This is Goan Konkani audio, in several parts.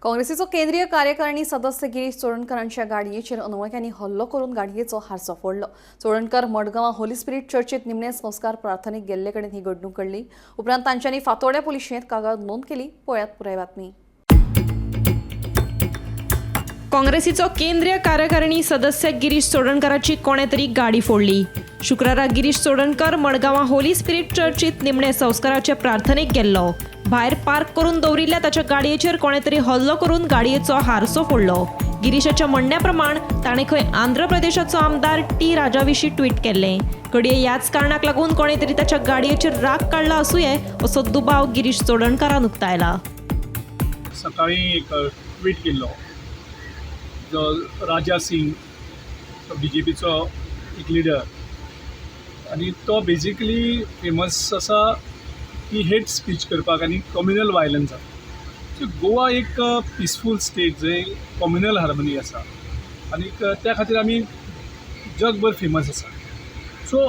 काँग्रेसीचो केंद्रीय कार्यकारिणी सदस्य गिरीश चोडणकर हांच्या गाडयेचेर अनवळख्यांनी हल्लो करून गाडयेचो हारसो फोडलो. चोडणकर मडगांवां होली स्पिरीट चर्चीत निमणे संस्कार प्रार्थनेक गेल्ले कडेन ही घडणूक घडली. उपरांत तांच्यांनी फातोड्या पुलिशेंत कागाळ नोंद केली. पळयात पुराय बातमी. काँग्रेसीचो केंद्रीय कार्यकारिणी सदस्य गिरीश चोडणकराची कोणे तरी गाडी फोडली. शुक्रारा गिरीश चोडणकर मडगांवां होली स्पिरीट चर्चीत निमणे संस्काराचे प्रार्थनेक गेल्लो. भायर पार्क करून दवरिल्ल्या ताच्या गाडयेचेर कोणे तरी हल्लो करून गाडयेचो हारसो फोडलो. गिरीशाच्या म्हणण्या प्रमाण ताणें खंय आंध्र प्रदेशाचो आमदार टी राजा विशीं ट्वीट केल्लें. घडये ह्याच कारणाक लागून कोणे तरी ताच्या गाडयेचेर राग काडला आसुये असो दुबाव गिरीश चोडणकारान उक्तायला. सकाळी एक ट्वीट केल्लो जो राजा सिंग बीजेपीचो एक लिडर आनी तो बेजिकली फेमस आसा की हेट स्पीच करपाक आनी कम्युनल वायलन्साक. सो गोवा एक पिसफूल स्टेट जंय कम्युनल हार्मनी आसा आनीक त्या खातीर आमी जगभर फेमस आसा. सो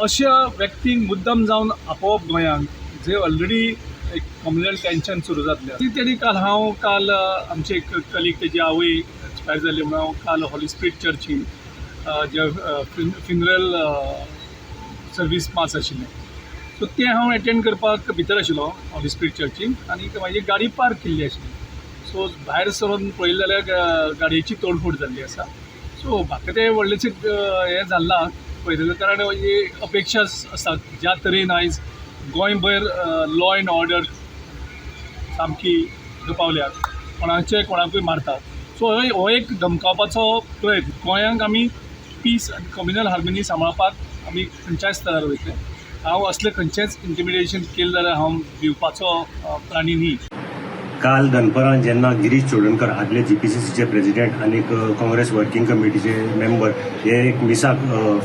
अश्या व्यक्तींक मुद्दम जावन आपोवप गोंयांत जंय ऑलरेडी एक कम्युनल टेंशन सुरू जातलें. ती तेणी काल हांव काल आमचे एक कलीग तेजी आवय एक्सपायर जाली म्हणून हांव काल होली स्पिरीट चर्चीन जे फ्युनरल सर्वीस मास आशिल्लें सो तें हांव एटेंड करपाक भितर आशिल्लो होली स्पिरीट चर्चीन आनी म्हाजी गाडी पार्क केल्ली आशिल्ली. सो भायर सरून पळयलें जाल्यार गाडयेची तोडफोड जाल्ली आसा. सो म्हाका तें व्हडलेशें हें जालें ना पळयतलें, कारण ही अपेक्षा आसा ज्या तरेन आयज गोंयभर लॉ एंड ऑर्डर सामकी पावल्या, कोणाचे कोणाकूय मारतात. सो हो एक धमकावपाचो प्रयत्न. गोंयांक आमी पीस आनी कम्युनल हार्मनी सांबाळपाक आमी खंयच्याय स्तरार वयतले. हांव असलें खंयचेंच इंटिमिडेशन केलें जाल्यार हांव भिवपाचो प्राणी न्ही. काल दनपरां जेन्ना गिरीश चोडणकर आदले जीपीसीसीचे प्रेजिडेंट आनी काँग्रेस वर्किंग कमिटीचे मेंबर हे एक मिसाक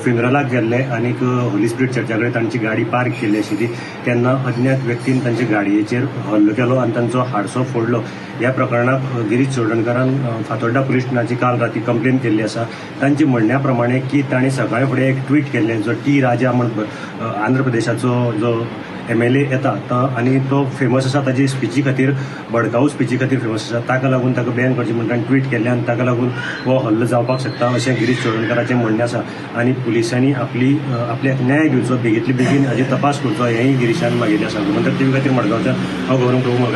फ्युनरलाक गेल्ले आनी होली स्पिरीट चर्चा कडेन तांची गाडी पार्क केल्ली आशिल्ली तेन्ना अज्ञात व्यक्तीन तांच्या गाडयेचेर हल्लो केलो आनी तांचो हारसो फोडलो. ह्या प्रकरणाक गिरीश चोडणकरान फातोड्डा पुलीस स्टेशनाची काल राती कंप्लेन केल्ली आसा. तांच्या म्हणण्या प्रमाणे की तांणी सकाळी फुडें एक ट्वीट केल्लें जो टी राजा म्हण आंध्र प्रदेशाचो जो एमएलए येता तो आनी तो फेमस आसा ताजी स्पिची खातीर, भडकाऊ स्पिची खातीर फेमस आसा, ताका लागून ताका बॅन करचें म्हण ताणें ट्वीट केल्लें आनी ताका लागून हो हल्लो जावपाक शकता अशें गिरीश चोडणकराचें म्हणणें आसा. आनी पुलिसांनी आपल्याक न्याय दिवचो, बेगींतले बेगीन हाजी तपास करचो हेंय गिरीशान मागिल्लें आसा. गोमंतक टीव्ही खातीर मडगांवच्यान हांव गौरव प्रभू मोलकार.